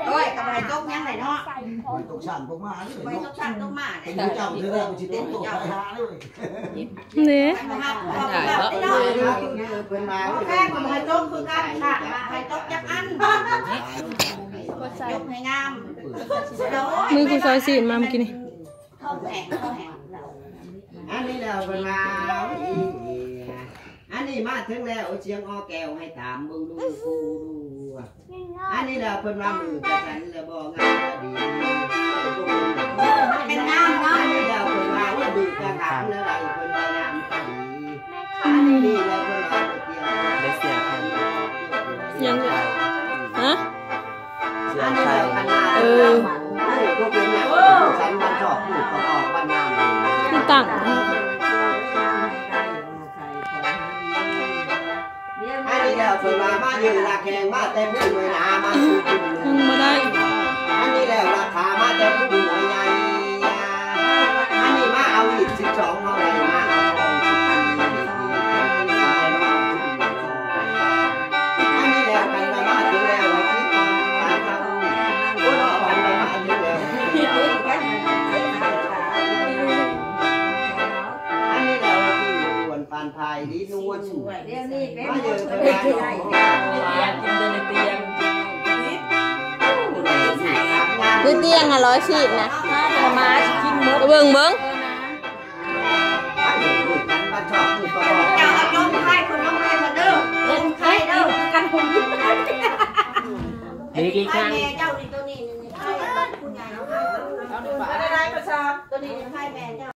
ໂອ້ຍ ກໍບໍ່ໄດ້ຕົກຫຍັງໄດ໋ເນາະ ຕົກຊັ້ນຕົກມາເລີຍ ບໍ່ຕົກຊັ້ນຕົກມາເລີຍ ເປັນເຈົ້າເທື່ອແລ້ວຊິຕົກຕົກໄປຫາເລີຍ ນີ້ ເພິ່ນວ່າແມ່ກໍບໍ່ໃຫ້ຕົກຄືກັນ ຂາດມາໃຫ້ຕົກຈັກອັນ ຍົກໃຫ້ງາມ ມື້ຜູ້ຊອຍຊີ້ນມາມື້ກີ້ນີ້ ທ້ອງແຕກ ທ້ອງແຕກ ອັນນີ້ແລ້ວເພິ່ນວ່າ ອັນນີ້ມາເຖິງແລ້ວ ສຽງອໍແກ້ວ ໃຫ້ຕາມເບິ່ງດູ ດູ ອັນນີ້ແຫຼະເພິ່ນວ່າມືກະສັນແລະບໍ່ງາມກະດີ ເປັນງາມເນາະ ອັນນີ້ແຫຼະເພິ່ນວ່າມືກະຂັນແລະໄດ້ເພິ່ນວ່າງາມກະດີ ອັນນີ້ແຫຼະເພິ່ນວ່າບໍ່ຕຽງ ໄດ້ເສຍໄຂ່ ຍັງ ຮະ ເສຍໄຂ່ ເອີ ພວກເປັນຫຍັງ ສັນມັນຊອບ ລູກກະອອກບັນນາ ຄືຕັ້ງ ອັນນີ້ແລ້ວເພິ່ນວ່າມາຢືນລາກແຂ່ງມາແຕ່ຜູ້ນ້ອຍໜາມາສູ່ຂຶ້ນ ຍັງບໍ່ໄດ້ ອັນນີ້ແລ້ວລາກຂາມາແຕ່ຜູ້ນ້ອຍໃຫຍ່ ອັນນີ້ມາເອົາອີກສິບສອງເຮົາໄດ້ມາເອົາຂອງສິບສີ່ ອັນນີ້ແລ້ວກັນວ່າມາເຖິງແລ້ວວ່າຊິກ່ອນປານເຮົາ ໂອ້ເນາະ ກັນວ່າມາເຖິງແລ້ວ ອັນນີ້ແລ້ວວ່າຊິ ປານພາຍດີນວນ ດຽວນີ້ເປັນ ມາເດີເພິ່ນວ່າ ກິນແຕ່ໃນຕຽງ ໃນຕຽງຫັ້ນ ຮ້ອຍຊີ້ນນະ ໝາກິນໝົດ ເບິ່ງ ເບິ່ງ ເຈົ້າເອົາຈົ່ມໄຂ່ເພິ່ນລົງໃຫ້ເພິ່ນເດີ ຈົ່ມໄຂ່ເດີ ກັນຫົວ ນີ້ກິນຂ້າງ ແມ່ເຈົ້ານີ້ ໂຕນີ້ນີ້ ໄຂ່ເພິ່ນໃຫຍ່ ເອົາໄດ້ຫຼາຍກວ່າຊາມ ໂຕນີ້ໄຂ່ແມ່ເຈົ້າ.